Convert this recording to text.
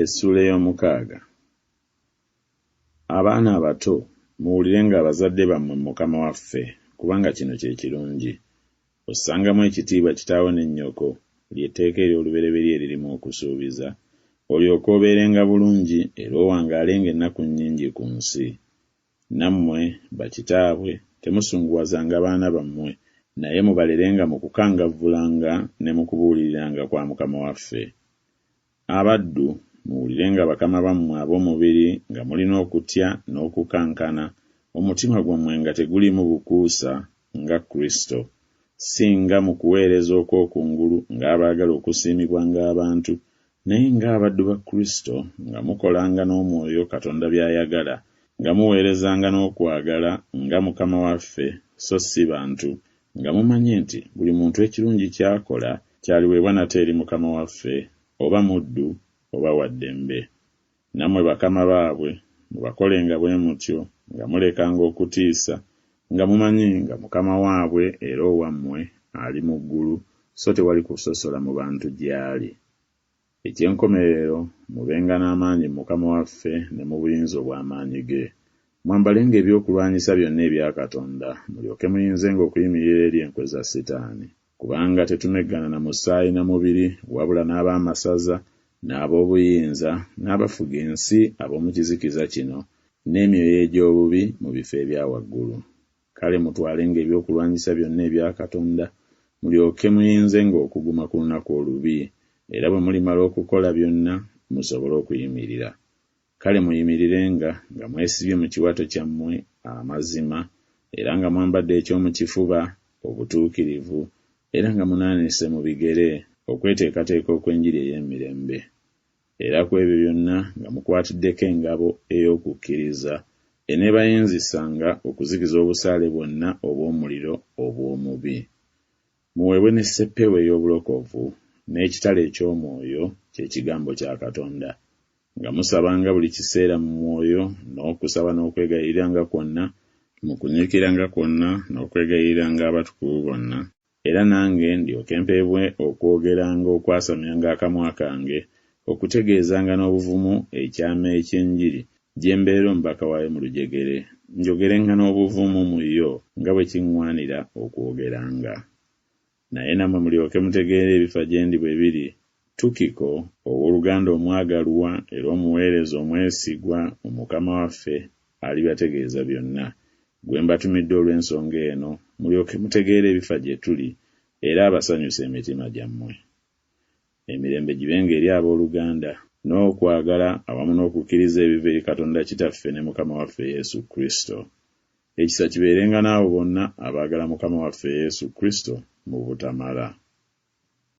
Essuula ey'omukaaga. Abaana abato, muwulirenga abazadde bammwe mu Mukama waffe, kubanga kino kye kirungi. Ossangamu ekitiibwa kitaawo ne nnyoko, lye tteeka ery'olubereberye eririmu okusuubiza, olyoke obeerenga bulungi era owangaalenga ennaku nnyingi ku nsi. Nammwe, bakitaabwe, temusunguwazanga baana bammwe, naye mubalerenga mu kukangavvulanga ne mu kubuuliriranga kwa Mukama waffe. Abaddu, muwulirenga bakama bammwe ab'omubiri nga mulina okutya n'okukankana, omutima gwammwe nga teguliimu bukuusa, nga Kristo, si nga mu kuweereza okw'okungulu ng'abaagala okusiimibwanga abantu, naye ng'abaddu ba Kristo, nga mukolanga n'omwoyo Katonda by'ayagala, nga muweerezanga n'okwagala nga Mukama waffe, so si bantu, nga mumanyi nti buli muntu ekirungi ky'akola ky'aliweebwa nate eri Mukama waffe, oba muddu oba wa ddembe. Nammwe bakama baabwe, mubakolenga bwe mutyo, nga mulekanga okutiisa, nga mumanyi nga Mukama waabwe era owammwe ali mu ggulu, so tewali kusosola mu bantu gy'ali. Eky'enkomerero, mubenga n'amaanyi mu Mukama waffe ne mu buyinza obw'amaanyi ge. Mwambalenga ebyokulwanyisa byonna ebya Katonda, mulyoke muyinzenga okuyimirira eri enkwe za Sitaani. Kubanga tetumeggana na musaayi na mubiri, wabula n'ab'amasaza, n'ab'obuyinza, n'abafuga ensi ab'omu kizikiza kino, n'emyoyo egy'obubi mu bifo ebya waggulu. Kale mutwalenga ebyokulwanyisa byonna ebya Katonda, mulyoke muyinzenga okuguma ku lunaku olubi, era bwe mulimala okukola byonna, musobole okuyimirira. Kale muyimirirenga nga mwesibye mu kiwato kyammwe amazima, era nga mwambadde eky'omu kifuba obutuukirivu, era nga munaanise mu bigere okweteekateeka okw'enjiri ey'emirembe. Era ku ebyo byonna nga mukwatiddeko engabo ey'okukkiriza, eneebayinzisanga okuzikiza obusaale bwonna obw'omuliro obw'omubi. Muweebwe ne sseppeewo ey'obulokovu, n'ekitala eky'omwoyo, kye kigambo kya Katonda. Nga musabanga buli kiseera mu mwoyo n'okusaba n'okwegayiriranga kwonna, mu kunyiikiranga kwonna n'okwegayiriranga abatukuvu bonna, era nange ndyoke mpeebwe okwogeranga okwasamyanga akamwa kange, okutegeezanga n'obuvumu ekyama eky'enjiri, gye mbeera omubaka waayo mu lujegere, njogerenga n'obuvumu mu yo nga bwe kiŋŋwanira okwogeranga. Naye nammwe mulyoke mutegeere ebifa gye ndi bwe biri, Tukiko, ow'oluganda omwagalwa era omuweereza omwesigwa mu Mukama waffe, alibategeeza byonna, gwe mbatumidde olw'ensonga eno, mulyoke mutegeere ebifa gye tuli, era abasanyuse emitima gyammwe. Emirembe gibenga eri ab'oluganda, n'okwagala awamu n'okukkiriza ebiva eri Katonda Kitaffe ne Mukama waffe Yesu Kristo. Ekisa kibeerenga n'abo bonna abaagala Mukama waffe Yesu Kristo mu butamala.